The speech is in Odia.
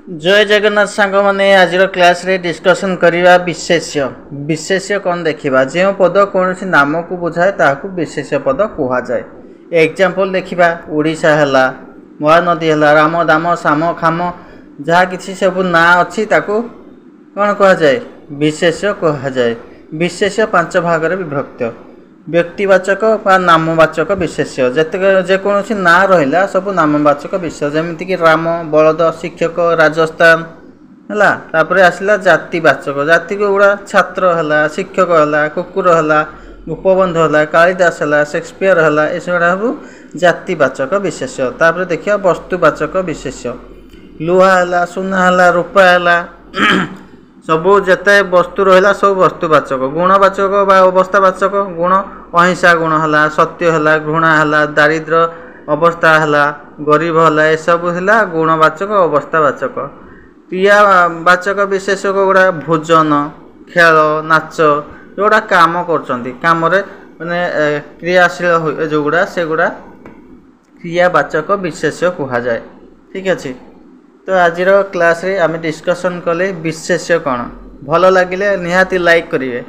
ଜୟ ଜଗନ୍ନାଥ ସାଙ୍ଗମାନେ, ଆଜିର କ୍ଲାସ୍ରେ ଡିସ୍କସନ୍ କରିବା ବିଶେଷ୍ୟ। ବିଶେଷ୍ୟ କ'ଣ ଦେଖିବା। ଯେଉଁ ପଦ କୌଣସି ନାମକୁ ବୁଝାଏ, ତାହାକୁ ବିଶେଷ୍ୟ ପଦ କୁହାଯାଏ। ଏକ୍ଜାମ୍ପଲ୍ ଦେଖିବା। ଓଡ଼ିଶା ହେଲା, ମହାନଦୀ ହେଲା, ରାମ, ଦାମ, ସାମ, ଖାମ, ଯାହା କିଛି ସବୁ ନାଁ ଅଛି, ତାକୁ କ'ଣ କୁହାଯାଏ? ବିଶେଷ୍ୟ କୁହାଯାଏ। ବିଶେଷ୍ୟ ପାଞ୍ଚ ଭାଗରେ ବିଭକ୍ତ। ବ୍ୟକ୍ତିବାଚକ ବା ନାମବାଚକ ବିଶେଷ୍ୟ, ଯେତେକ ଯେକୌଣସି ନାଁ ରହିଲା, ସବୁ ନାମବାଚକ ବିଷୟ, ଯେମିତିକି ରାମ, ବଳଦ, ଶିକ୍ଷକ, ରାଜସ୍ଥାନ ହେଲା। ତାପରେ ଆସିଲା ଜାତିବାଚକ। ଜାତିକୁ ଗୁଡ଼ା ଛାତ୍ର ହେଲା, ଶିକ୍ଷକ ହେଲା, କୁକୁର ହେଲା, ଗୋପବନ୍ଧୁ ହେଲା, କାଳିଦାସ ହେଲା, ସେକ୍ସପିୟର ହେଲା, ଏସବୁଗୁଡ଼ା ସବୁ ଜାତିବାଚକ ବିଶେଷ୍ୟ। ତାପରେ ଦେଖିବା ବସ୍ତୁବାଚକ ବିଶେଷ୍ୟ। ଲୁହା ହେଲା, ସୁନା ହେଲା, ରୂପା ହେଲା, ସବୁ ଯେତେ ବସ୍ତୁ ରହିଲା, ସବୁ ବସ୍ତୁବାଚକ। ଗୁଣବାଚକ ବା ଅବସ୍ଥାବାଚକ ଗୁଣ, ଅହିଂସା ଗୁଣ ହେଲା, ସତ୍ୟ ହେଲା, ଘୃଣା ହେଲା, ଦାରିଦ୍ର ଅବସ୍ଥା ହେଲା, ଗରିବ ହେଲା, ଏସବୁ ହେଲା ଗୁଣବାଚକ, ଅବସ୍ଥାବାଚକ। କ୍ରିୟାବାଚକ ବିଶେଷକ ଗୁଡ଼ା ଭୋଜନ, ଖେଳ, ନାଚ, ଯେଉଁଗୁଡ଼ା କାମ କରୁଛନ୍ତି, କାମରେ ମାନେ କ୍ରିୟାଶୀଳ ଯେଉଁଗୁଡ଼ା, ସେଗୁଡ଼ା କ୍ରିୟାବାଚକ ବିଶେଷ୍ୟ କୁହାଯାଏ। ଠିକ୍ ଅଛି, ତ ଆଜିର କ୍ଲାସ୍ରେ ଆମେ ଡିସ୍କସନ୍ କଲେ ବିଶେଷ୍ୟ କ'ଣ। ଭଲ ଲାଗିଲେ ନିହାତି ଲାଇକ୍ କରିବେ।